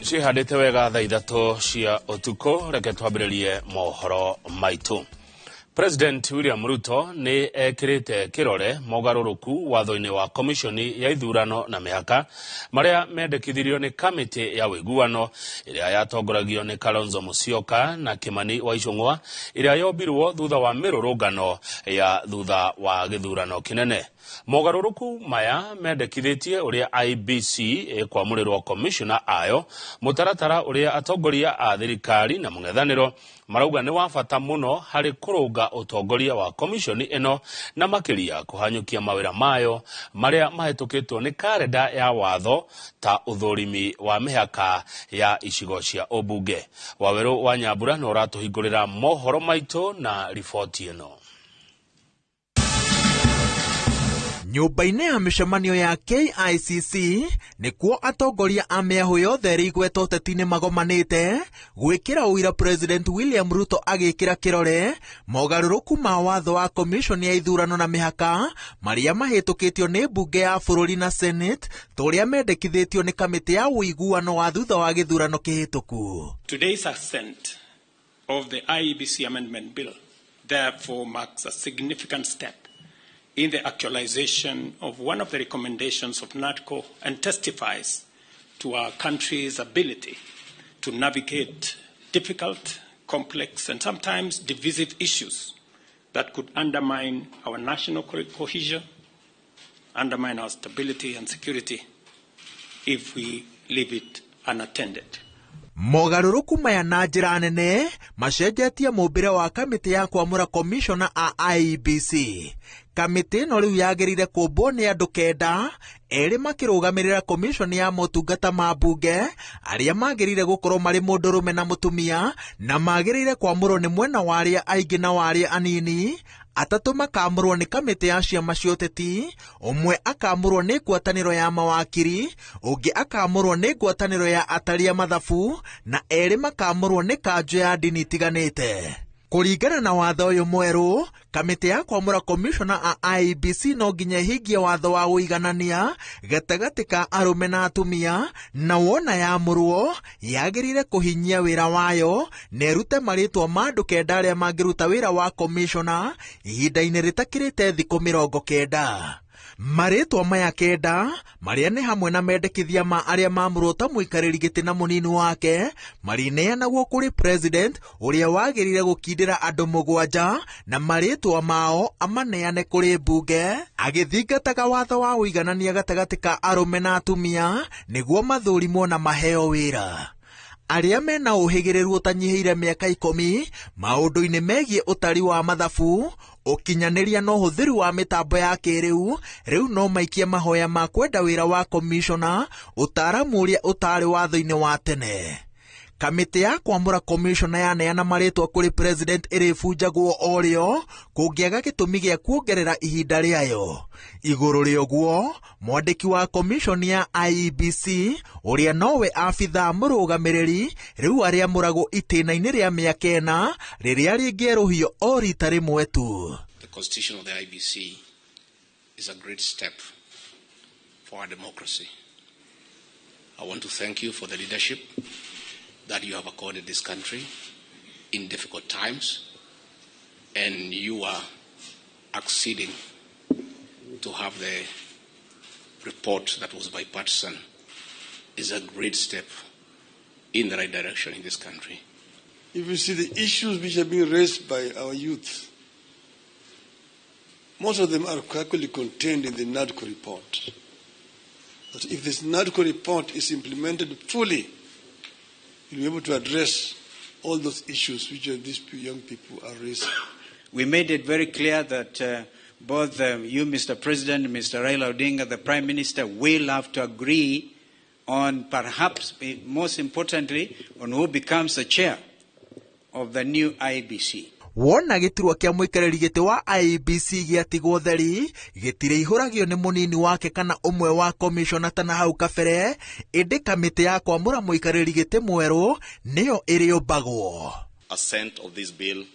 Cihandĩte wega thaa 3 cia ũtukũ. Reke twambĩrĩrie mohoro maitũ. President William Ruto nĩ ekĩrĩte kĩrore mogarũrũku watho-inĩ wa komishoni ya ithurano na mĩhaka marĩa mendekithirio nĩ kamĩtĩ ya ũiguano ĩrĩa yatongoragio nĩ Kalonzo Musyoka na Kimani wa Ichung'wa, ĩrĩa yombirwo thutha wa mĩrũrũngano ya thutha wa gĩthurano kĩnene. Mogarũrũku maya mendekithĩtie ũrĩa IEBC ĩkwamũrĩrwo komishona ayo, mũtaratara ũrĩa atongoria a thirikari na mũng'ethanĩro marauga nĩ wa bata mũno harĩ kũrũnga ũtongoria wa komishoni ĩno na makĩria kũhanyũkia mawĩra mayo marĩa mahĩtũkĩtwo nĩ karenda ya watho ta ũthũrimi wa mĩhaka ya icigo cia ũmbunge. Wawerũ wa Nyambura no ũratũhingũrĩra mohoro maitũ na riboti ĩno. Nyũmba-inĩ ya mĩcemanio ya KICC nĩkuo atongoria a mĩahũ yothe ĩrĩ igweta ũteti-inĩ magomanĩte gwĩkĩra ũira President William Ruto agĩkĩra kĩrore mogarũrũku ma watho wa komishoni ya ithurano na mĩhaka marĩa mahĩtũkĩtio nĩ mbunge ya bũrũri na Senate ta ũrĩa mendekithĩtio nĩ kamĩtĩ ya ũiguano wa thutha wa gĩthurano kĩhĩtũku. Today's assent of the IEBC Amendment Bill therefore marks a significant step in the actualization of one of the recommendations of NADCO and testifies to our country's ability to navigate difficult, complex, and sometimes divisive issues that could undermine our national cohesion, undermine our stability and security if we leave it unattended. Mogarũrũku maya na njĩra nene macenjetie mũmbĩre wa kamĩtĩ ya kwamũra komishona a IEBC. Kamĩtĩ ĩno rĩu yagĩrĩire kũmbwo nĩ andũ 9, erĩ makĩrũgamĩrĩra komishoni ya motungata ma mbunge, arĩa magĩrĩire gũkorwo marĩ mũndũrũme na mũtumia, na magĩrĩire kwamũrwo nĩ mwena wa arĩa aingĩ na wa arĩa anini. 3 makamũrwo nĩ kamĩtĩ ya ciama cia ũteti, ũmwe akamũrwo nĩ ngwatanĩro ya mawakiri, ũngĩ akamũrwo nĩ ngwatanĩro ya atari a mathabu, na 2 makamũrwo nĩ kanjũ ya ndini itiganĩte. Kũringana na watho ũyũ mwerũ, kamĩtĩ ya kwamũra komishona a IEBC no nginya ĩhingie watho wa ũiganania gatagatĩ ka arũme na atumia, na wona yamũrwo yagĩrĩire kũhinyia wĩra wayo na ĩrute marĩtwa ma andũ 9 arĩa mangĩruta wĩra wa komishona ihinda-inĩ rĩtakĩrĩte thikũ 90. Marĩtwa maya 9 marĩa nĩ hamwe na mendekithia ma arĩa mamũrwo ta mũikarĩri gĩtĩ na mũnini wake marineanagwo kũrĩ president ũrĩa wagĩrĩire gũkindĩra andũ 7 na marĩtwa mao amaneane kũrĩ mbunge agĩthingataga watho wa ũiganania gatagatĩ ka arũme na atumia nĩguo mathurimwo na maheo wĩra. Arĩa mena ũhĩgĩrĩru ũtanyihĩire mĩaka 10 maũndũ-inĩ megiĩ ũtari wa mathabu, ũkinyanĩria na ũhũthĩri wa mĩtambo ya kĩrĩu, rĩu no maikie mahoya ma kwenda wĩra wa komishona, ũtaaramu ũrĩa ũtarĩ watho-inĩ wa tene. Kamĩtĩ ya kwamũra komishona yaneana marĩtwa kũrĩ president ĩrĩbunjagwo o rĩo kũngĩaga gĩtũmi gĩa kuongerera ihinda rĩayo. Igũrũ rĩa ũguo, mwandĩki wa komishoni ya IEBC ũrĩa nowe abithaa mũrũgamĩrĩri rĩu arĩamũragwo itĩna-inĩ rĩa mĩaka 4 rĩrĩa rĩngĩerũhio o rita rĩmwe tu. The constitution of the IEBC is a great step for our democracy. I want to thank you for the leadership that you have accorded this country in difficult times, and you are acceding to have the report that was bipartisan is a great step in the right direction in this country. If you see the issues which are being raised by our youth, most of them are actually contained in the NADCO report. That if this NADCO report is implemented fully, you'll be able to address all those issues which these young people are raising. We made it very clear that both you, Mr. President, Mr. Raila Odinga, the Prime Minister, will have to agree on, perhaps most importantly, on who becomes the chair of the new IEBC. Wona gĩturwa kĩa mũikarĩri gĩtĩ wa IEBC gĩatigwo theri, gĩtirĩihũragio nĩ mũnini wake kana ũmwe wa komishona ta na hau kabere, ĩndĩ kamĩtĩ ya kwamũra mũikarĩri gĩtĩ mwerũ nĩyo ĩrĩũmbagwo. Assent of this bill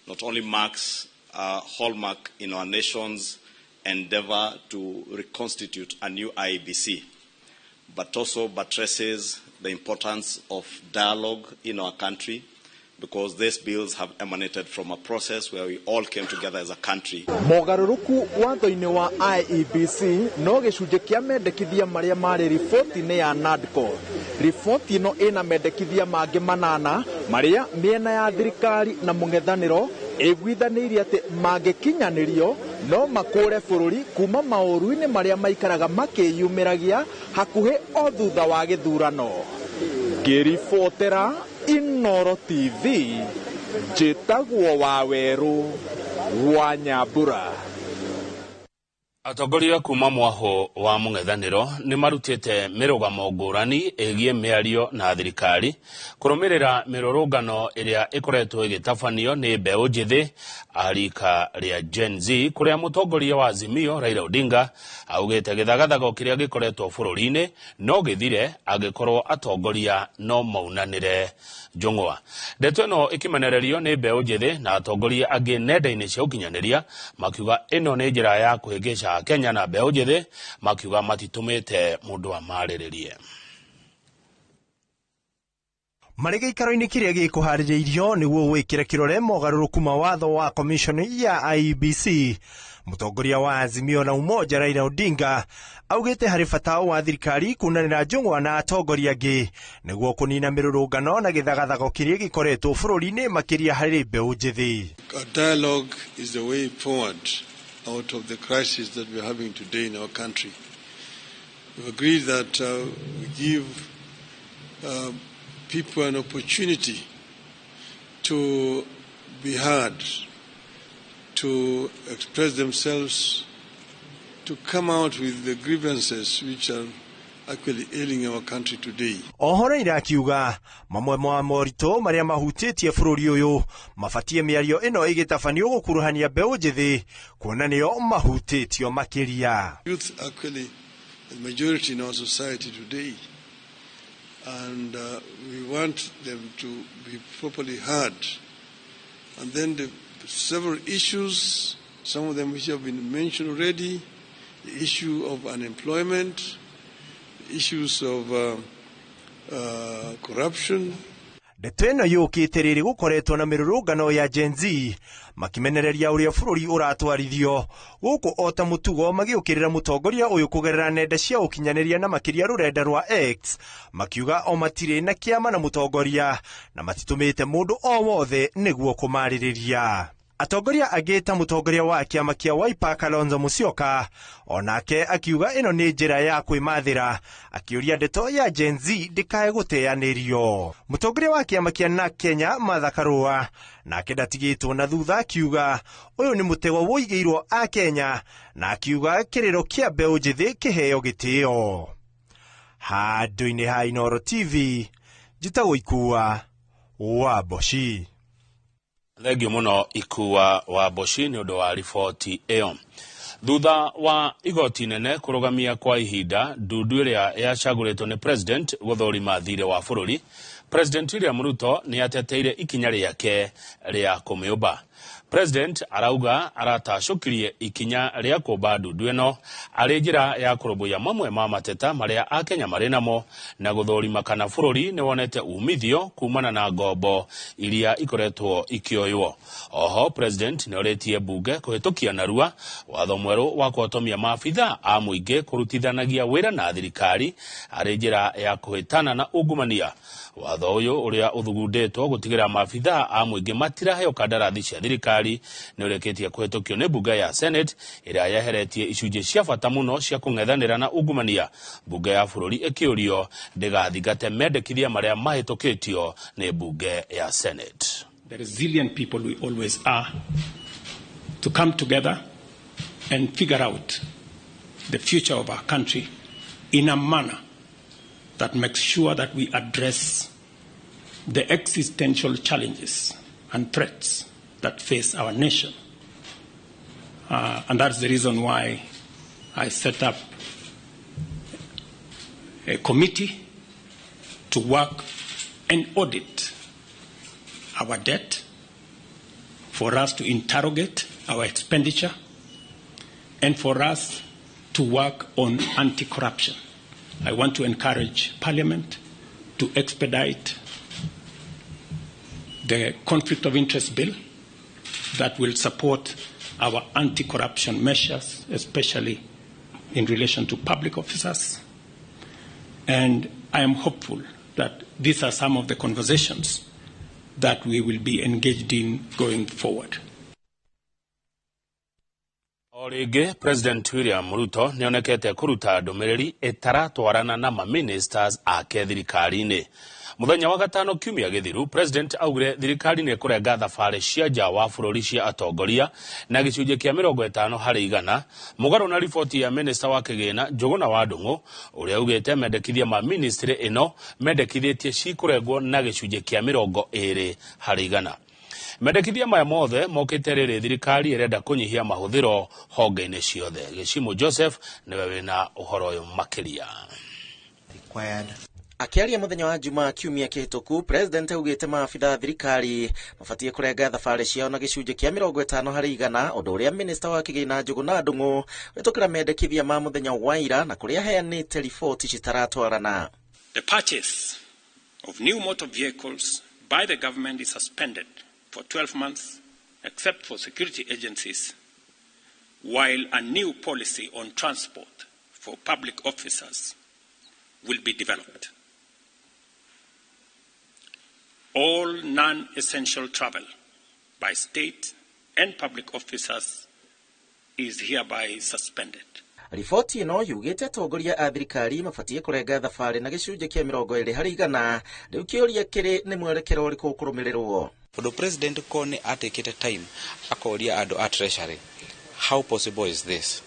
not only marks a hallmark in our nation's endeavor to reconstitute a new IEBC, but also buttresses the importance of dialogue in our country, because these bills have emanated from a process where we all came together as a country. Mogarũrũku watho-inĩ wa IEBC no gĩcunjĩ kĩa mendekithia marĩa marĩ riboti-inĩ ya NADCO. Riboti ĩno ĩna mendekithia mangĩ manana marĩa mĩena ya thirikari na mũng'ethanĩro ĩiguithanĩirie atĩ mangĩkinyanĩrio no makũre bũrũri kuma maũru-inĩ marĩa maikaraga makĩyumĩragia hakuhĩ o thutha wa gĩthurano. Ngĩribotera Inoro TV, njĩtagwo Wawerũ wa Nyambura. Atongoria kuma mwaho wa mũng'ethanĩro nĩ marutĩte mĩrũgamo ngũrani ĩgiĩ mĩario na thirikari kũrũmĩrĩra mĩrũrũngano ĩrĩa ĩkoretwo ĩgĩtabanio nĩ mbeũ njĩthĩ a rika rĩa Gen Z, kũrĩa mũtongoria wa Azimio Raila Odinga augĩte gĩthagathago kĩrĩa gĩkoretwo bũrũri-inĩ no gĩthire angĩkorwo atongoria no maunanĩre njũng'wa. Ndeto ĩno ĩkĩmenererio nĩ mbeũ njĩthĩ na atongoria angĩ nenda-inĩ cia ũkinyanĩria makiuga ĩno nĩ njĩra ya kũhĩngĩca Kenya na mbeũ njĩthĩ makiuga matitũmĩte mũndũ amarĩrĩrie. Marĩ gĩikaro-inĩ kĩrĩa gĩkũharĩrĩirio nĩguo gwĩkĩra kĩrore mogarũrũku ma watho wa commission ya IEBC, mũtongoria wa Azimio la Umoja Raila Odinga augĩte harĩ bata wa thirikari kunanĩra njũng'wa na atongoria angĩ nĩguo kũnina mĩrũrũngano na gĩthagathago kĩrĩa gĩkoretwo bũrũri-inĩ makĩria harĩ mbeũ njĩthĩ. A dialogue is the way forward out of the crisis that we are having today in our country. We've agreed that we give people an opportunity to be heard, to express themselves, to come out with the grievances which are actually ailing our country today. Oho Raila akiuga mamwe ma moritũ marĩa mahutĩtie bũrũri ũyũ mabatie mĩario ĩno ĩgĩtabanio gũkuruhania mbeũ njĩthĩ kuona nĩo mahutĩtio makĩria. Youth actually the majority in our society today, and we want them to be properly heard. And then the several issues, some of them which have been mentioned already, the issue of unemployment, issues of corruption. Ndeto ĩno yũkĩte rĩrĩ gũkoretwo na mĩrũrũngano ya Gen Z makimenereria ũrĩa bũrũri ũratwarithio gũkũ o ta mũtugo magĩũkĩrĩra mũtongoria ũyũ kũgerera nenda cia ũkinyanĩria na makĩria rũrenda rwa X, makiuga o matirĩ na kĩama na mũtongoria na matitũmĩte mũndũ o wothe nĩguo kũmarĩrĩria. Atongoria angĩ ta mũtongoria wa kĩama kĩa Wiper Kalonzo Musyoka onake akiuga ĩno nĩ njĩra ya kwĩmathĩra, akĩũria ndeto ya Gen Z ndĩkae gũteanĩrio. Mũtongoria wa kĩama kĩa NARC Kenya Martha Karua nake ndatigĩtwo na thutha, akiuga ũyũ nĩ mũtego wũigĩirwo a Kenya na akiuga kĩrĩro kĩa mbeũ njĩthĩ kĩheo gĩtĩo. Handũ-inĩ ha Inoro TV, njĩtagwo Ikua wa Mboci. Thengio mũno Ikua wa Mboci nĩ ũndũ wa riboti ĩyo. Thutha wa igoti nene kũrũgamia kwa ihinda ndundu ĩrĩa yacagũrĩtwo nĩ president gũthũrima thirĩ wa bũrũri, President William Ruto nĩ ateteire ikinya rĩake rĩa kũmĩũmba. President arauga aratacũkirie ikinya rĩa kũmba ndundu ĩno arĩ njĩra ya kũrũmbũiya mamwe ma mateta marĩa akenya marĩ namo na gũthũrima kana bũrũri nĩ wonete umithio kumana na ngombo iria ikoretwo ikĩoywo. Oho President nĩ orĩtie mbunge kũhĩtũkia narua watho mwerũ wa kũhotomia maabitha a mũingĩ kũrutithanagia wĩra na thirikari arĩ njĩra ya kũhĩtana na ungumania. Watho ũyũ ũrĩa ũthugundĩtwo gũtigĩrĩra maabitha a mũingĩ matiraheo kandarathi cia thirikari nĩ ũrĩkĩtie kũhĩtũkio nĩ mbunge ya Senate ĩrĩa yeheretie icunjĩ cia bata mũno cia kũng'ethanĩra na ungumania. Mbunge ya bũrũri ĩkĩũrio ndĩgathingate mendekithia marĩa mahĩtũkĩtio nĩ mbunge ya Senate. The resilient people we always are, to come together and figure out the future of our country in a manner that makes sure that we address the existential challenges and threats that face our nation. And that's the reason why I set up a committee to work and audit our debt, for us to interrogate our expenditure, and for us to work on anti-corruption. I want to encourage Parliament to expedite the Conflict of Interest Bill that will support our anti-corruption measures, especially in relation to public officers. And I am hopeful that these are some of the conversations that we will be engaged in going forward. O rĩngĩ President William Ruto nĩonekete kũruta ndũmĩrĩri ĩtaratwarana na maministers ake thirikari-inĩ. Mũthenya wa gatano kiumia gĩthiru, President augire thirikari nĩ ĩkũrenga thabarĩ cia nja wa bũrũri cia atongoria na gĩcunjĩ kĩa 50%, mũgarũ na riboti ya minister wa kĩgĩna Njũgũna wa Ndung'u ũrĩa augĩte mendekithia ma ministry ĩno mendekithĩtie cikũrengwo na gĩcunjĩ kĩa 20%. Mendekithia maya mothe mokĩte rĩrĩ thirikari ĩrenda kũnyihia mahũthĩro honge-inĩ ciothe. Gĩcimu Joseph nĩwe wĩna ũhoro ũyũ makĩria. Akĩaria mũthenya wa Jumaa kiumia kĩhĩtũku, President augĩte maabitha thirikari mabatiĩ kũrenga thabarĩ ciao na gĩcunjĩ kĩa 50%, ũndũ ũrĩa minister wa kĩgĩna Njũgũna Ndung'u wĩtũkĩra mendekithia ma mũthenya wa ira na kũrĩa aheanĩte riboti citaratwarana. The purchase of new motor vehicles by the government is suspended for 12 months, except for security agencies, while a new policy on transport for public officers will be developed. All non-essential travel by state and public officers is hereby suspended. Riboti ĩno yugĩte atongoria a thirikari mabatiĩ kũrenga thabarĩ na gĩcunjĩ kĩa 20%. Rĩu kĩũria kĩrĩ nĩ mwerekero ũrĩkũ ũkũrũmĩrĩrwo? Tondũ President ko nĩ atekĩte time akoria andũ a Treasury, how possible is this?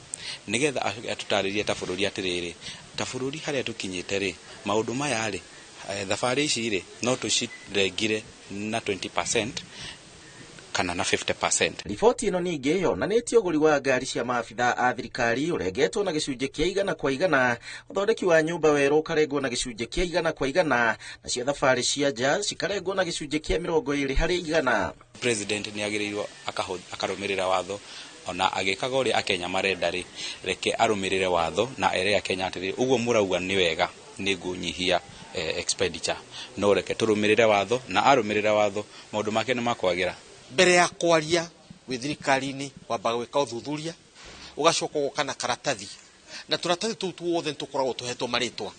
Nĩgetha atũtarĩrie ta bũrũri atĩrĩrĩ, ta bũrũri harĩa tũkinyĩte rĩ, maũndũ maya rĩ, thabarĩ ici rĩ, no tũcirengire na 20% kana na 50%. Riboti ĩno ningĩ yonanĩtie ũgũri wa ngari cia maabitha a thirikari ũrengetwo na gĩcunjĩ kĩa 100%, ũthondeki wa nyũmba werũ ũkarengwo na gĩcunjĩ kĩa 100%, nacio thabarĩ cia nja cikarengwo na gĩcunjĩ kĩa 20%. President nĩ agĩrĩirwo akarũmĩrĩra watho, ona agĩkaga ũrĩa Akenya marenda rĩ, reke arũmĩrĩre watho na ere Akenya atĩrĩrĩ, ũguo mũrauga nĩ wega, nĩ ngũnyihia expenditure, no reke tũrũmĩrĩre watho, na arũmĩrĩra watho maũndũ make nĩ makwagĩra. Mbere ya kwaria wĩ thirikari-inĩ wambaga gwĩka ũthuthuria, ũgacoka ũgoka na karatathi, na tũratathi tũu tuothe nĩtũkoragwo tũhetwo marĩtwa,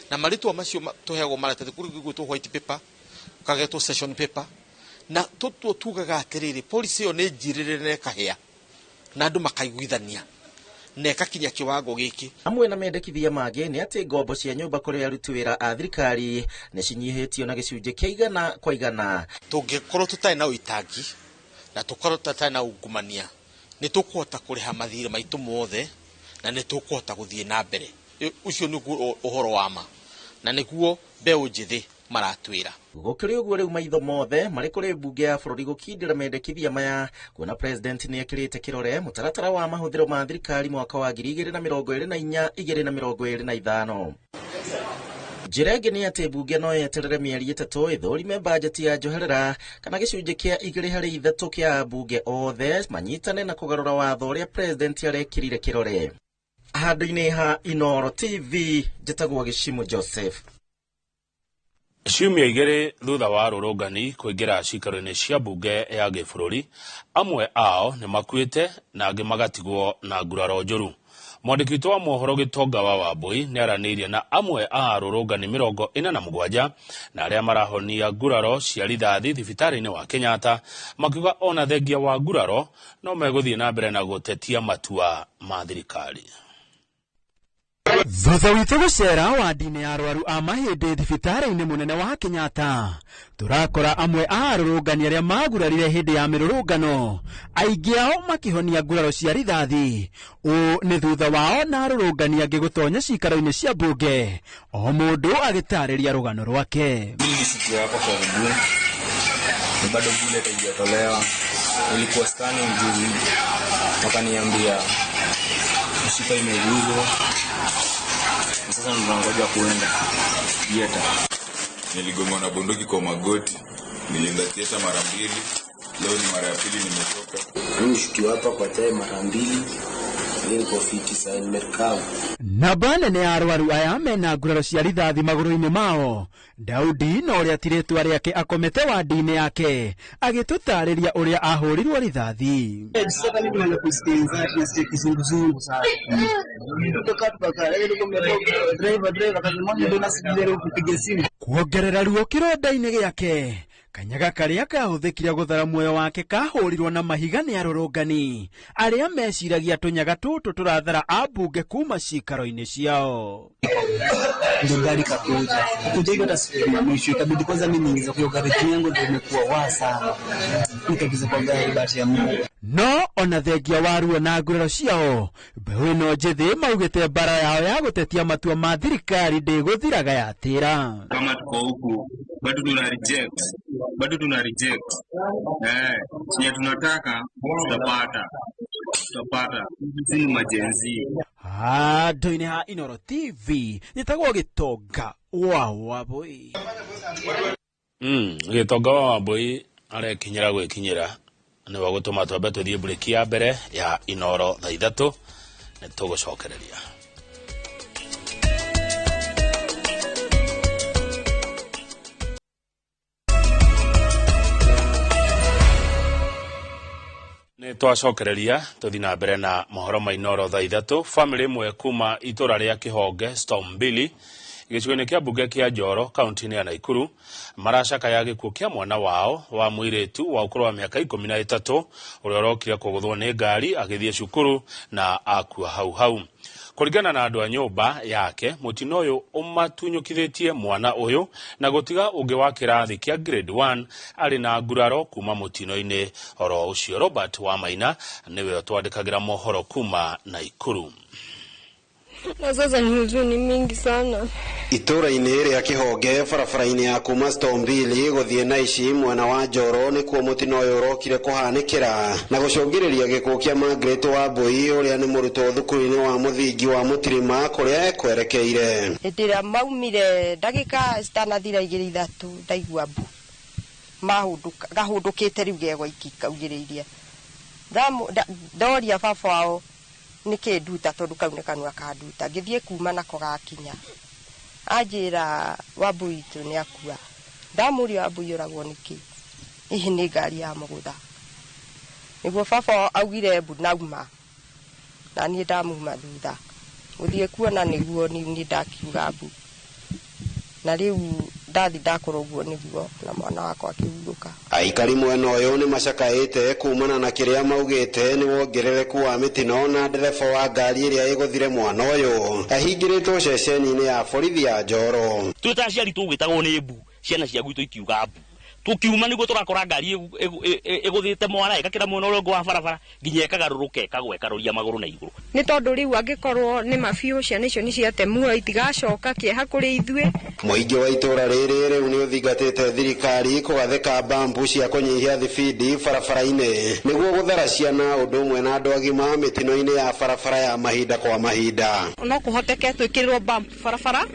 na marĩtwa macio tũheagwo maratathi kũrĩ gwĩtwo white paper, kagetwo session paper, na tũtuo tugaga atĩrĩrĩ, policy ĩyo nĩ njirĩrĩre na ĩkahĩa na andũ makaiguithania na ĩkakinya kĩwango gĩkĩ. Amwe na mendekithia mangĩ nĩ atĩ ngombo cia nyũmba kũrĩ aruti wĩra a thirikari nĩ cinyihĩtio na gĩcunjĩ kĩa 100%. Tũngĩkorwo tũtarĩ na ũitangi na tũkorwo tũtarĩ na ungumania, nĩ tũkũhota kũrĩha mathirĩ maitũ mothe na nĩ tũkũhota gũthiĩ na mbere. Ũcio nĩguo ũhoro wa ma na nĩguo mbeũ njĩthĩ maratwĩra. Gũkĩrĩ ũguo rĩu maitho mothe marĩ kũrĩ mbunge ya bũrũri gũkindĩra mendekithia maya, kuona President nĩ ekĩrĩte kĩrore mũtaratara wa mahũthĩro ma thirikari mwaka wa 2024 2025. Njĩra ĩngĩ nĩ atĩ mbunge no yeterere mĩeri 3 ĩthũrime bajeti ya njoherera kana gĩcunjĩ kĩa 2/3 kĩa ambunge othe manyitane na kũgarũra watho ũrĩa President arekĩrire kĩrore. Handũ-inĩ ha Inooro TV, njĩtagwo Gĩcimu Joseph. Ciumia 2 thutha wa arũrũngani kũingĩra ciikaro-inĩ cia mbunge ya gĩbũrũri, amwe ao nĩ makuĩte na angĩ magatigwo na nguraro njũru. Mwandĩki witũ wa mohoro Gĩtonga wa Wambui nĩ aranĩirie na amwe a arũrũngani 47 na arĩa marahonia nguraro cia rithathi thibitarĩ-inĩ wa Kenyatta, makiuga ona thengia wa nguraro no megũthiĩ na mbere na gũtetia matua ma thirikari. Thutha witũ gũcera wandi-inĩ ya arwaru a mahĩndĩ thibitarĩ-inĩ mũnene wa Kenyatta, tũrakora amwe a arũrũngani arĩa magurarire hĩndĩ ya mĩrũrũngano, aingĩ ao makĩhonia nguraro cia rithathi. Ũũ nĩ thutha wao na arũrũngani angĩ gũtonya ciikaro-inĩ cia mbunge, o mũndũ agĩtarĩria rũgano rwake. Mimi sikio hapa kwa mguu ni bado bullet haijatolewa, nilikuwa scanning juzi wakaniambia mshipa imeguzwa, sasa tunangoja kuenda theater. Niligongwa na bunduki kwa magoti, nilienda theater mara 2, leo ni mara ya pili nimetoka. Mimi nishutiwa hapa kwa chai mara 2, Niko fiti sasa nimerecover. Namba nene ya arwaru aya mena nguraro cia rithathi magũrũ-inĩ mao. Daudi na ũrĩa ti rĩtwa rĩake akomete wadi-inĩ yake agĩtũtarĩria ũrĩa ahũrirwo rithathi. Sasa mimi naanza kusikia anxiety, nasikia kizunguzungu sana. Kutoka tukakaa, lakini driver driver akasema ndio nasijaribu kupiga simu. Kuongerera ruo kĩronda-inĩ gĩake, kanyaga karĩa kahũthĩkire gũthara muoyo wake kahũrirwo na mahiga nĩ arũrũngani arĩa meciragia tũnyaga tũtũ tũrathara ambunge kuma cikaro-inĩ ciao. Ndio gari kakuja kuja hivyo, hata siku ya mwisho ikabidi kwanza mimi niingize kwa gari yangu, ndio imekuwa wa sana, nikaingiza kwa gari, bahati ya Mungu. No ona thengia wa ruo na nguraro ciao, mbeũ ĩno njĩthĩ maugĩte mbara yao ya gũtetia matua ma thirikari ndĩgũthiraga yatĩra. Kama tuko huku bado tuna reject, bado tuna reject chenye tunataka tutapata, tutapata. Sisi ni ma-Gen Z. Handũ-inĩ ha Inooro TV njĩtagwo Gĩtonga wa Wambũi. Gĩtonga wa Wambũi arekinyĩra gwĩkinyĩra nĩwe gũtũma twambe tũthiĩ mburĩki ya mbere ya Inooro thaa 3 nĩ tũgũcokereria. Nĩ twacokereria tũthiĩ na mbere na mohoro ma Inooro thaa 3. Famĩlĩ ĩmwe kuma itũra rĩa Kĩhonge Storm Mbili gĩcigo-inĩ kĩa mbunge kĩa Njoro kaunti-inĩ ya Naikuru maracakaya gĩkuũ kĩa mwana wao wa mũirĩtu wa ũkũrũ wa mĩaka 13 ũrĩa ũrokire kũgũthwo nĩ ngari agĩthiĩ cukuru na akua hau hau. Kũringana na andũ a nyũmba yake, mũtino ũyũ ũmatunyũkithĩtie mwana ũyũ na gũtiga ũngĩ wa kĩrathi kĩa grade 1 arĩ na nguraro kuma mũtino-inĩ oro ũcio. Robert Wamaina nĩwe ũtwandĩkagĩra mohoro kuma Naikuru. Na sasa ni huzuni mingi sana. Itũra-inĩ rĩa Kĩhonge barabara-inĩ ya kuma Storm Mbili gũthiĩ Naici mwena wa Njoro nĩkuo mũtino ũyũ ũrokire kũhanĩkĩra na gũcũngĩrĩria gĩkuũ kĩa Margaret Wambũi ũrĩa nĩ mũrutwo thukuru-inĩ wa mũthingi wa Mũtirima kũrĩa ekwerekeire. Hĩndĩ ĩrĩa maumire ndagĩka citanathira 2 3 ndaigua mbu mahũndũka gahũndũkĩte rĩu gegwaiki kaugĩrĩirie. Ndoria baba wao nĩkĩ nduta tondũ kau nĩ kanua ka nduta, ngĩthiĩ kuma nako gakinya anjĩra Wambũi witũ nĩ akua. Ndamũria Wambũi ũragwo nĩkĩ, hihi nĩ ngari ya mũgũtha. Nĩguo baba wao augire mbu nauma, na niĩ ndamuma thutha gũthiĩ kuona nĩguo niĩ ndakiuga mbu, na rĩu ndathi ndakorwo ũguo nĩguo na mwana wakwa akĩhurũka. Aikari mwena ũyũ nĩ macakaĩte kumana na kĩrĩa maugĩte nĩ wongerereku wa mĩtino na ndereba wa ngari ĩrĩa ĩgũthire mwana ũyũ ahingĩrĩtwo ceceni-inĩ ya borithi ya Njoro. Twĩ ta aciari tũgwĩtagwo nĩ mbu, ciana cia gwitũ ikiuga mbu, tũkiuma nĩguo tũrakora ngari ĩgũthĩte mwana ĩgakĩra mwena ũrĩa ũngĩ wa barabara nginya ĩkagarũrũka ĩkagwa ĩkaroria magũrũ na igũrũ. Nĩ tondũ rĩu angĩkorwo nĩ mabiũ ciana icio nĩ ciate muoyo itigacoka kĩeha kũrĩ ithuĩ. Mũingĩ wa itũra rĩrĩ rĩu nĩ ũthingatĩte thirikari kũgathĩka bambu cia kũnyihia thibindi barabara-inĩ nĩguo gũthara ciana ũndũ ũmwe na andũ agima mĩtino-inĩ ya barabara ya mahinda kwa mahinda. No kũhoteke twĩkĩrĩrwo bump barabara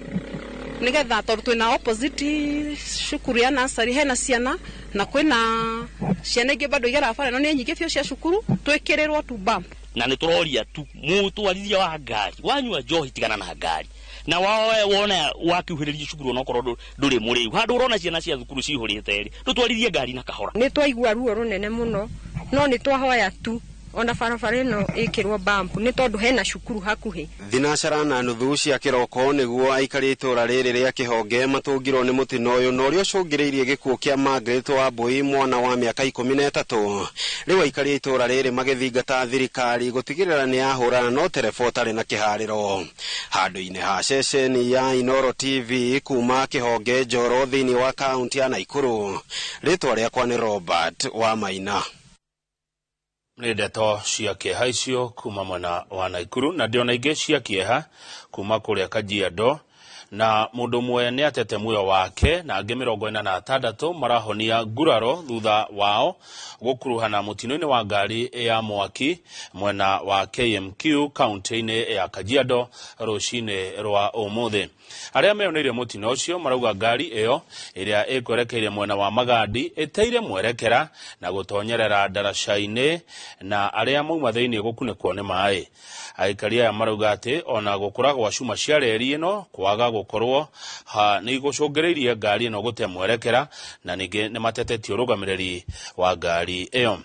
nigetha tondũ twĩna opposite cukuru ya nursery hena ciana na kwĩna ciana ingĩ bado igeraga bara ĩno nĩ nyingĩ biũ cia cukuru, twĩkĩrĩrwo tu bump. Na nĩ tũroria tu mũtwarithia wa ngari wanyua njohi tigana na ngari na wawe wona wakiuhĩrĩria cukuru onokorwo ndũrĩ mũrĩu handũ ũrona ciana cia thukuru cihũrĩte rĩ ndũtwarithie ngari na kahora. Nĩ twaigua ruo rũnene mũno no nĩ twahoya tu ona barabara ĩno ĩkĩrwo bump nĩ tondũ hena cukuru hakuhĩ. 4:30 cia kĩroko nĩguo aikari itũra rĩrĩ rĩa Kĩhonge matũngirwo nĩ mũtino ũyũ na ũrĩa ũcũngĩrĩirie gĩkuũ kĩa Margaret Wambũi mwana wa mĩaka 13. Rĩu aikari itũra rĩrĩ magĩthingata thirikari gũtigĩrĩra nĩ yahũrana na ũtereba ũtarĩ na kĩharĩro. Handũ-inĩ ha ceceni ya Inooro TV kuma Kĩhonge Njoro thĩinĩ wa kaunti ya Naikuru, rĩtwa rĩakwa nĩ Robert Wamaina. Nĩ ndeto cia kĩeha icio kuma mwena wa Naikuru na ndĩona ingĩ cia kĩeha kuma kũrĩa Kajiado Na mũndũ ũmwe nĩ atete muoyo wake na angĩ 46 marahonia nguraro thutha wao gũkuruhana mũtino-inĩ wa ngari ya mwaki mwena wa KMQ kaunti-inĩ ya Kajiado rũcinĩ rwa ũmũthĩ. Arĩa meyoneire mũtino ũcio marauga ngari ĩyo ĩrĩa ĩkwerekeire mwena wa Magadi ĩteire mwerekera na gũtonyerera ndaraca-inĩ na arĩa mauma thĩinĩ gũkunĩkwo nĩ maĩ. Aikari aya marauga atĩ ona gũkũra gwa cuma cia reri ĩno kwaga gũkorwo nĩ gũcũngĩrĩirie ngari ĩno gũte mwerekera na ningĩ nĩ matetetie ũrũgamĩrĩri wa ngari ĩyo.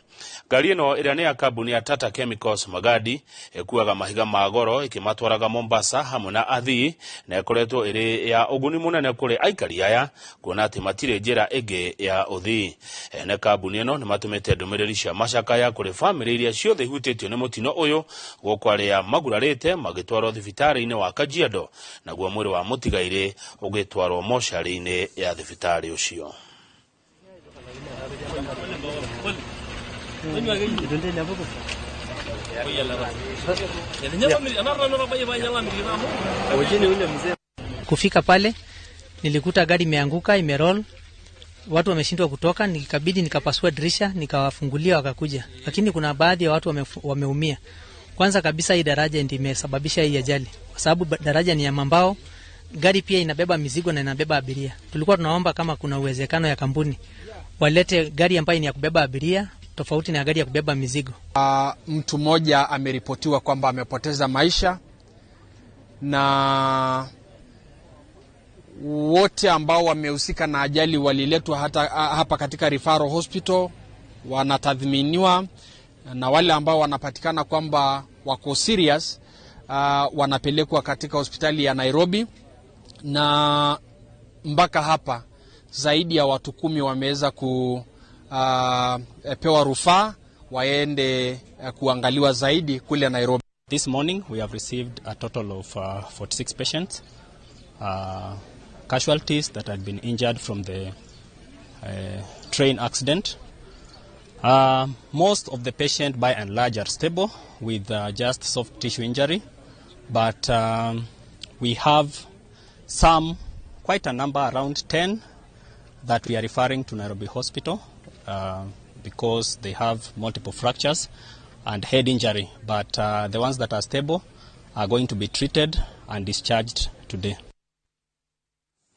Ngari ĩno ĩrĩa nĩ ya kambuni ya Tata Chemicals Magadi ĩkuaga mahiga ma goro ĩkĩmatwaraga Mombasa hamwe na athii na ĩkoretwo ĩrĩ ya ũguni mũnene kũrĩ aikari aya kuona atĩ matirĩ njĩra ĩngĩ ya ũthii. Ene kambuni ĩno nĩ matũmĩte ndũmĩrĩri cia macakaya kũrĩ bamĩrĩ iria ciothe ihutĩtio nĩ mũtino ũyũ gũkũ arĩa magurarĩte magĩtwarwo thibitarĩ-inĩ wa Kajiado naguo mwĩrĩ wa mũtigairĩ ũgĩtwarwo mocarĩ-inĩ ya thibitarĩ ũcio. Kufika pale nilikuta gari imeanguka, imeroll, watu wameshindwa kutoka, nikabidi nikapasua dirisha nikawafungulia wakakuja, lakini kuna baadhi ya watu wameumia. Kwanza kabisa hii daraja ndiyo imesababisha hii ajali, kwa sababu daraja ni ya mambao, gari pia inabeba mizigo na inabeba abiria. Tulikuwa tunaomba kama kuna uwezekano ya kampuni walete gari ambayo ni ya kubeba abiria tofauti na gari ya kubeba mizigo. Mtu mmoja ameripotiwa kwamba amepoteza maisha na wote ambao wamehusika na ajali waliletwa hata hapa katika Referral Hospital, wanatathminiwa, na wale ambao wanapatikana kwamba wako serious wanapelekwa katika hospitali ya Nairobi, na mpaka hapa zaidi ya watu 10 wameweza kupewa rufaa waende kuangaliwa zaidi kule Nairobi. This morning we have received a total of 46 patients, casualties that had been injured from the train accident. Most of the patients by and large are stable with just soft tissue injury, but we have some, quite a number, around 10, that we are referring to Nairobi Hospital because they have multiple fractures and head injury, but the ones that are stable are going to be treated and discharged today.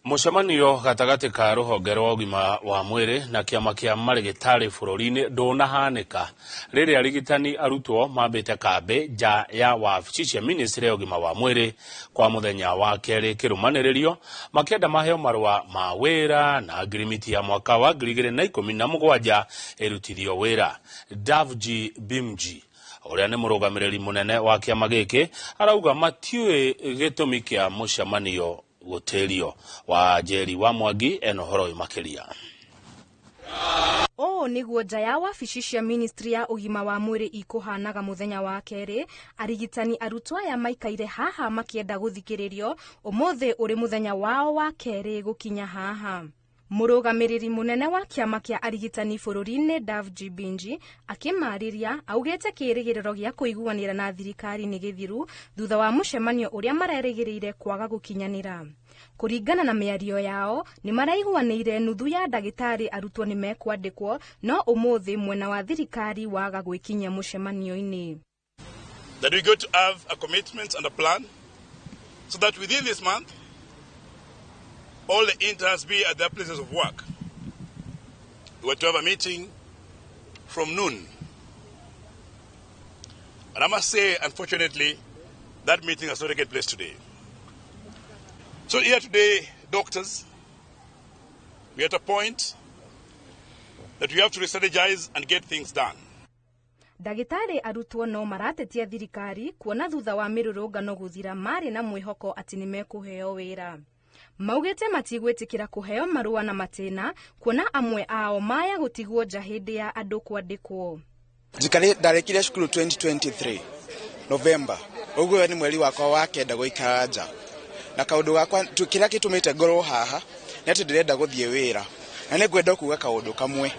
Mũcemanio gatagatĩ ka rũhonge rwa ũgima wa mwĩrĩ na kĩama kĩa marĩgĩtarĩ bũrũri-inĩ ndũnahanĩka rĩrĩa arigitani arutwo mambĩte kambĩ nja ya wabici cia ministry ya ũgima wa mwĩrĩ kwa mũthenya wa kerĩ kĩrũmanĩrĩrio makĩenda maheo marũa ma wĩra na ngirimiti ya mwaka wa 2017 ĩrutithio wĩra. Davji Bimji ũrĩa nĩ mũrũgamĩrĩri mũnene wa kĩama gĩkĩ arauga matiũĩ gĩtũmi kĩa mũcemanio gũtĩrio. Wa Njeri wa Mwangi ena ũhoro ũyũ makĩria. Ũũ nĩguo nja ya wabici cia ministry ya ũgima wa mwĩrĩ ikũhanaga mũthenya wa kerĩ. Arigitani arutwo aya maikaire haha makĩenda gũthikĩrĩrio ũmũthĩ ũrĩ mũthenya wao wa kerĩ gũkinya haha. Mũrũgamĩrĩri mũnene wa kĩama kĩa arigitani bũrũri-inĩ Davji Binji akĩmarĩria augĩte kĩĩrĩgĩrĩro gĩa kũiguanĩra na thirikari nĩ gĩthiru thutha wa mũcemanio ũrĩa marerĩgĩrĩire kwaga gũkinyanĩra. Kũringana na mĩario yao nĩ maraiguanĩire nuthu ya ndagĩtarĩ arutwo nĩ mekwandĩkwo, no ũmũthĩ mwena wa thirikari waga gwĩkinyia mũcemanio-inĩ. That we go to have a commitment and a plan so that within this month all the interns be at their places of work. We were to have a meeting from noon. And I must say, unfortunately, that meeting has not taken place today. So here today, doctors, we are at a point that we have to re-strategize and get things done. Ndagĩtarĩ arutwo no maratetia thirikari kuona thutha wa mĩrũrũngano gũthira marĩ na mwĩhoko atĩ nĩ mekũheo wĩra. Maugĩte matigwĩtĩkĩra kũheo marũa na matĩna kuona amwe ao maya gũtigwo nja hĩndĩ ya andũ kwandĩkwo. Ndarĩkirie cukuru 2023 November, ũguo nĩ mweri wakwa wa kenda gũikara nja, na kaũndũ gakwa kĩrĩa gĩtũmĩte ngorwo haha nĩ atĩ ndĩrenda gũthiĩ wĩra, na nĩ ngwenda kuga kaũndũ kamwe.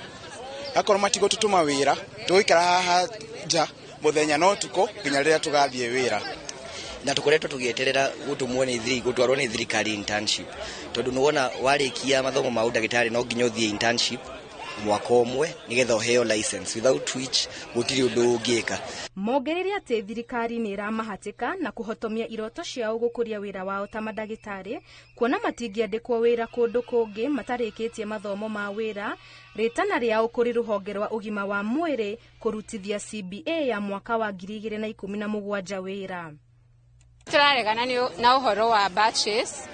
Akorwo matigũtũtũma wĩra tũgũikara haha nja mũthenya na ũtukũ nginya rĩrĩa tũgathiĩ wĩra. Na tũkoretwo tũgĩeterera gũtũmwo nĩ thiri gũtwarwo nĩ thirikari internship, tondũ nĩwona warĩkia mathomo ma ũndagĩtarĩ no nginya ũthiĩ internship mwaka ũmwe nĩgetha ũheo license, without which gũtirĩ ũndũ ũngĩka. Mongereire atĩ thirikari nĩ ĩramahatĩka na kũhotomia iroto ciao gũkũria wĩra wao ta mandagĩtarĩ, kuona matingĩandĩkwo wĩra kũndũ kũngĩ matarĩkĩtie mathomo ma wĩra. Rĩtana rĩao kũrĩ rũhonge rwa ũgima wa mwĩrĩ kũrutithia CBA ya mwaka wa 2017 wĩra. Tũraregana na ũhoro wa batches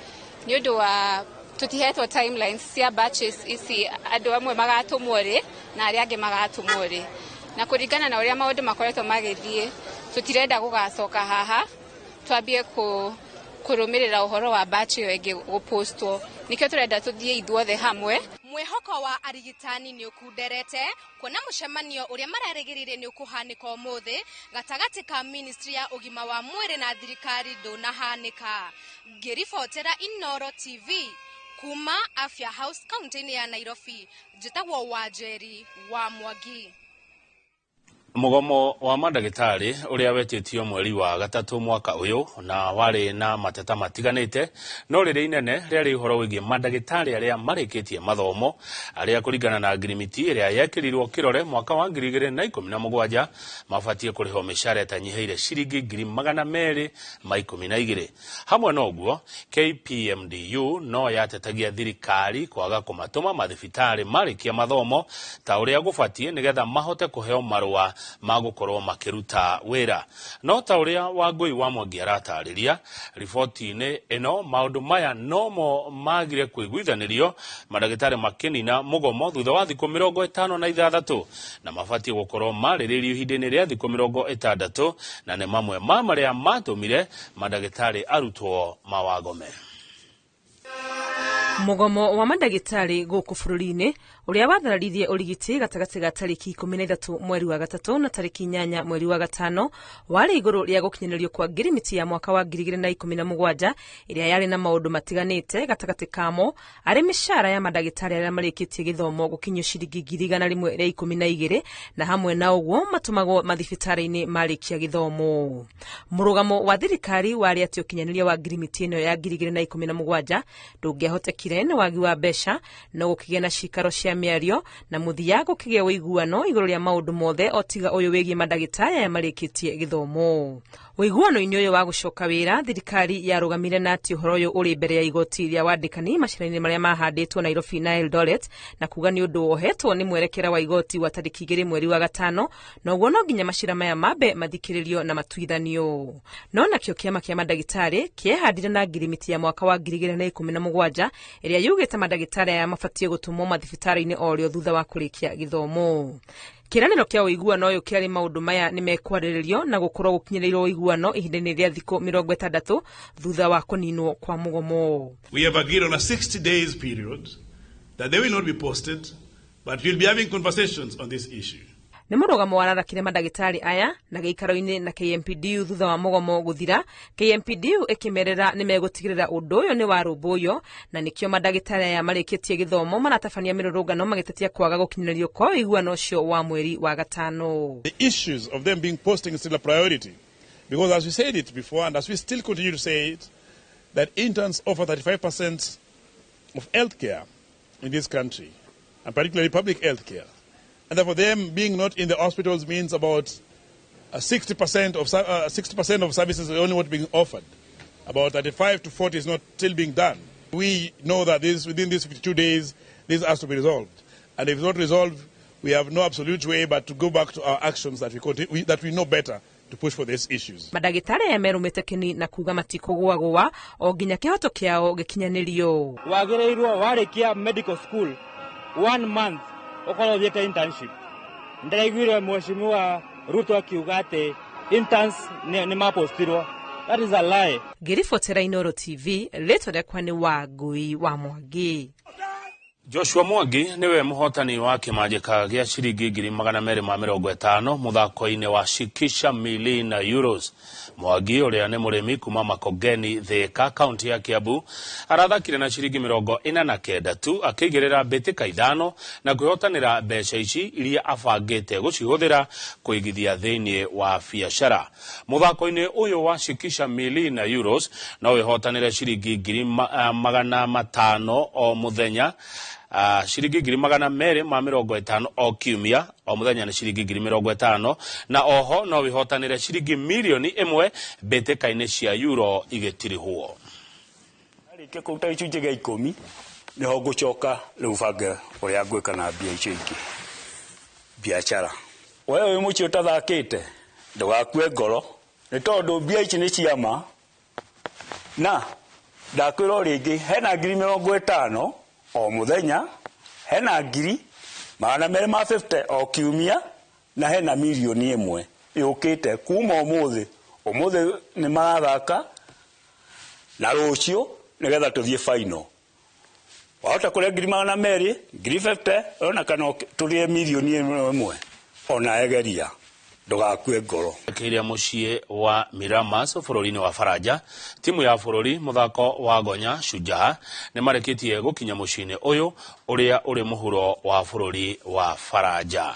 nĩ ũndũ wa tũtihetwo timelines cia batches ici, andũ amwe magatũmwo rĩ na arĩa angĩ magatũmwo rĩ, na kũringana na ũrĩa maũndũ makoretwo magĩthiĩ tũtirenda gũgacoka haha twambie kũrũmĩrĩra ũhoro wa batch ĩyo ĩngĩ gũpostwo. Nĩkĩo tũrenda tũthiĩ ithuothe hamwe. Mwĩhoko wa arigitani nĩ ũkunderete kuona mũcemanio ũrĩa marerĩgĩrĩire nĩ ũkũhanĩka ũmũthĩ gatagatĩ ka ministry ya ũgima wa mwĩrĩ na thirikari ndũnahanĩka. Ngĩribotera Inooro TV kuma Afya House kaunti-inĩ ya Nairobi, njĩtagwo Wanjeri wa Mwangi. Mũgomo wa mandagĩtarĩ ũrĩa wetĩtio mweri wa gatatũ mwaka ũyũ na warĩ na mateta matiganĩte, no rĩrĩa inene rĩarĩ ũhoro wĩgiĩ mandagĩtarĩ arĩa marĩkĩtie mathomo arĩa kũringana na ngirimiti ĩrĩa yekĩrirwo kĩrore mwaka wa 2017 mabatiĩ kũrĩhwo mĩcara ĩtanyihĩire ciringi 212,000. Hamwe na ũguo, KPMDU no yatetagia thirikari kwaga kũmatũma mathibitarĩ marĩkia mathomo ta ũrĩa gũbatiĩ nĩgetha mahote kũheo marũa magũkorwo makĩruta wĩra. No ta ũrĩa Wangũi wa Mwangi aratarĩria riboti-inĩ ĩno, maũndũ maya nomo magire kũiguithanĩrio mandagĩtarĩ makĩnina mũgomo thutha wa thikũ 56 na mabatiĩ gũkorwo marĩrĩirio ihinda-inĩ rĩa thikũ 60, na nĩ mamwe ma marĩa matũmire mandagĩtarĩ arutwo mawagome. Mũgomo wa mandagĩtarĩ gũkũ bũrũri-inĩ ũrĩa wathararirie ũrigiti gatagatĩ ga tarĩki 13 mweri wa gatatũ na tarĩki 8 mweri wa gatano warĩ igũrũ rĩa gũkinyanĩrio kwa ngirimiti ya mwaka wa 2017 ĩrĩa yarĩ na maũndũ matiganĩte, gatagatĩ kamo arĩ mĩcara ya mandagĩtarĩ arĩa marĩkĩtie gĩthomo gũkinyio ciringi 112,000 na hamwe na ũguo matũmagwo mathibitarĩ-inĩ marĩkia gĩthomo. Mũrũgamo wa thirikari warĩ atĩ ũkinyanĩria wa ngirimiti ĩno ya 2017 ndũngĩahotekire nĩ wagi wa mbeca, no gũkĩgĩa na cikaro cia mĩario na mũthia gũkĩgĩa ũiguano igũrũ rĩa maũndũ mothe o tiga ũyũ wĩgiĩ mandagĩtarĩ aya marĩkĩtie gĩthomo. Ũiguano-inĩ ũyũ wa gũcoka wĩra, thirikari yarũgamire na atĩ ũhoro ũyũ ũrĩ mbere ya igoti rĩa wandĩkani macira-inĩ marĩa mahandĩtwo Nairobi na Eldoret, na kuga nĩ ũndũ wohetwo nĩ mwerekera wa igoti wa tarĩki 2 mweri wa gatano, na ũguo no nginya macira maya mambe mathikĩrĩrio na matuithanio. No nakĩo kĩama kĩa mandagĩtarĩ kĩehandire na ngirimiti ya mwaka wa 2017 ĩrĩa yugĩte mandagĩtarĩ aya mabatiĩ gũtũmwo mathibitarĩ-inĩ o rĩo thutha wa kũrĩkia gĩthomo. Kĩĩranĩro kĩa ũiguano ũyũ kĩarĩ maũndũ maya nĩ mekwarĩrĩrio na gũkorwo gũkinyĩrĩirwo ũiguano ihinda-inĩ rĩa thikũ 60 thutha wa kũninwo kwa mũgomo. We have agreed on a 60 days period that they will not be posted, but we'll be having conversations on this issue. Nĩ mũrũgamo wararakire mandagĩtarĩ aya na gĩikaro-inĩ na KMPDU thutha wa mũgomo gũthira. KMPDU ĩkĩmerera nĩ megũtigĩrĩra ũndũ ũyũ nĩ warũmbũiyo, na nĩkĩo mandagĩtarĩ aya marĩkĩtie gĩthomo maratabania mĩrũrũngano magĩtetia kwaga gũkinyĩrĩrio kwa ũiguano ũcio wa mweri wa gatano. The issues of them being posting is still a priority, because as we said it before and as we still continue to say it, that interns offer 35% of healthcare in this country, and particularly public healthcare. And therefore, them being not in the hospitals means about 60% of services are only what being offered. About 35 to 40 is not still being done. We know that this, within these 52 days, this has to be resolved. And if not resolved, we have no absolute way but to go back to our actions that we know better to push for these issues. Mandagĩtarĩ aya merũmĩte kĩni na kuga matikũgũagũa o nginya kĩhoto kĩao gĩkinyanĩrio. Wagĩrĩirwo warĩkia medical school 1 month ukorwo uthiĩte internship. Ndĩraiguire mheshimiwa Ruto akiuga atĩ interns nĩ mapostirwo. That is a lie. Ngĩribotera Inooro TV, rĩtwa rĩakwa nĩ Wangũi wa Mwangi. Joshua Mwangi niwe muhotani wa kimanjika gia ciringi 250,000 muthako-ini wa Shikisha Mili na Euros. Mwangi uria ni murimi kuma Makongeni Thika kaunti ya Kiambu arathakire na ciringi 49 tu akigirira mbitika 5 na kwihotanira mbeca ici iria abangite gucihuthira kuigithia thiini wa biacara. Muthako-ini uyu wa Shikisha Mili na Euros no wihotanire ciringi 500,000 o muthenya, ciringi 250,000 o kiumia, o muthenya ni ciringi 50,000, na oho no wihotanire ciringi 1,000,000 mbĩtĩka-inĩ cia euro igĩtirihwo. Arĩkia kũruta gĩcunjĩ gĩa 10 nĩho ngũcoka rĩu bange ũrĩa ngwĩka na mbia icio ingĩ biacara. We wĩ mũciĩ ũtathakĩte ndũgakue ngoro nĩ tondũ mbia ici nĩ ciama, na ndakwĩra o rĩngĩ hena 50,000 o muthenya, hena 250,000 o kiumia, na hena 1,000,000 yũkĩte kuma ũmũthĩ. Ũmũthĩ nĩ marathaka na rũciũ nĩgetha tũthiĩ final. Wahota kũrĩa 200,000, 50,000 ona kana tũrĩe 1,000,000 ona egeria ndũgakue ngoro. Kĩrĩa mũciĩ wa Miramas bũrũri-inĩ wa Faranja, timu ya bũrũri mũthako wa gonya Shujaa nĩ marĩkĩtie gũkinya mũciĩ-inĩ ũyũ ũrĩa ũrĩ mũhuro wa bũrũri wa Faranja.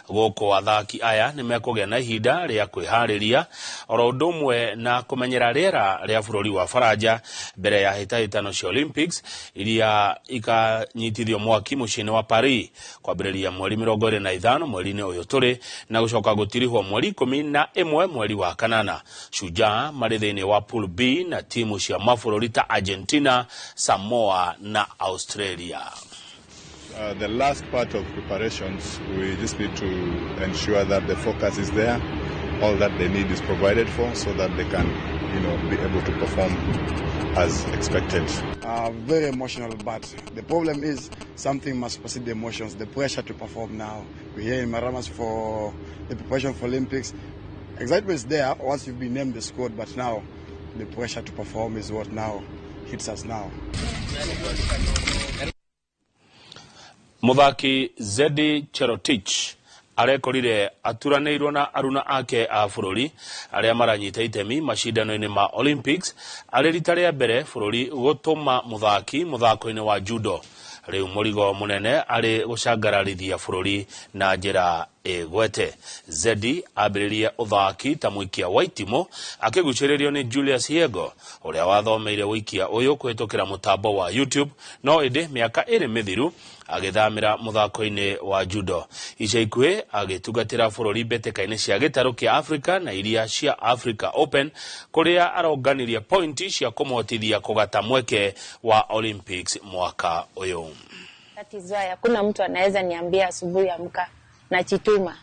Gũkũ athaki aya nĩ mekũgĩa na ihinda rĩa kwĩharĩria oro ũndũ ũmwe na kũmenyera rĩera rĩa bũrũri wa Faranja mbere ya hĩtahĩtano cia Olympics iria ikanyitithio mwaki mũciĩ-inĩ wa Paris kwambĩrĩria mweri 25 mweri-inĩ ũyũ tũrĩ na gũcoka gũtirihwo mweri 11 mweri wa kanana. Shujaa marĩ thĩinĩ wa Pool B na timu cia mabũrũri ta Argentina, Samoa na Australia. The last part of preparations, we just need to ensure that the focus is there, all that they need is provided for so that they can, be able to perform as expected. Very emotional, but the problem is something must supersede the emotions, the pressure to perform now. We're here in Maramas for the preparation for Olympics. Excitement is there once you've been named the squad, but now the pressure to perform is what now hits us now. Muthaki Zedi Cherotich arekorire aturanĩirwo na aruna ake a bũrũri arĩa maranyita itemi macindano-inĩ ma Olympics arĩ rita rĩa mbere bũrũri gũtũma mũthaki mũthako-inĩ wa judo. Rĩu mũrigo mũnene arĩ gũcangararithia bũrũri na njĩra ĩgwete. Zedi ambĩrĩrie ũthaki ta mũikia wa itimũ akĩgucĩrĩrio nĩ Julius Yego ũrĩa wathomeire ũikia ũyũ kũhĩtũkĩra mũtambo wa YouTube, no ĩndĩ mĩaka ĩrĩ mĩthiru agĩthamĩra mũthako-inĩ wa judo. Ica ikuhĩ agĩtungatĩra bũrũri mbĩtĩka-inĩ cia gĩtarũ kĩa Africa na iria cia Africa Open kũrĩa aronganirie pointi cia kũmũhotithia kũgata mweke wa Olympics mwaka ũyũ. That is why hakuna mtu anaweza niambia asubuhi amka. Nachituma.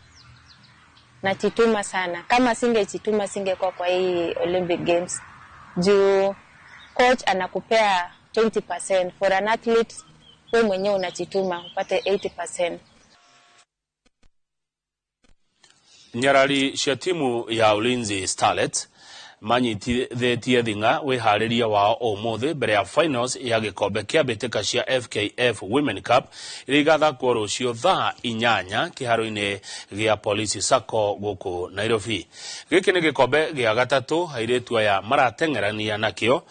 Nachituma sana. Kama singechituma singekuwa kwa hii Olympic Games. Juu coach anakupea 20% for an athlete, wewe mwenyewe unachituma upate 80%. Nyarari cia timu ya Ulinzi Starlets manyitithĩtie thing'a wĩharĩria wao ũmũthĩ mbere ya finals ya gĩkombe kĩa mbĩtĩka cia FKF Women Cup iria igathakwo rũciũ thaa 8 kĩharo-inĩ gĩa Polisi Sacco gũkũ Nairobi. Gĩkĩ nĩ gĩkombe gĩa gatatũ airĩtu aya marateng'erania nakĩo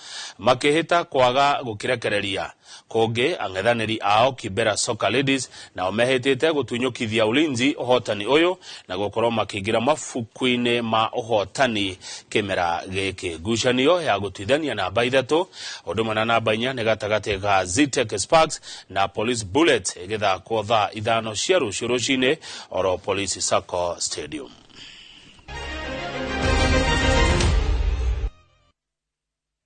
makĩhĩta kwaga gũkĩrekereria. Kũngĩ ang'ethanĩri ao Kibera Soccer Ladies nao mehĩtĩte gũtunyũkithia Ulinzi ũhotani ũyũ na gũkorwo makĩingĩra mabuku-inĩ ma ũhotani kĩmera gĩkĩ. Ngucanio ya gũtuithania namba 3 ũndũ ũmwe na namba 4 nĩ gatagatĩ ga Zetech Sparks na Police Bullets ĩgĩthakwo thaa 5 cia rũciũ rũcinĩ oro Police Sacco Stadium.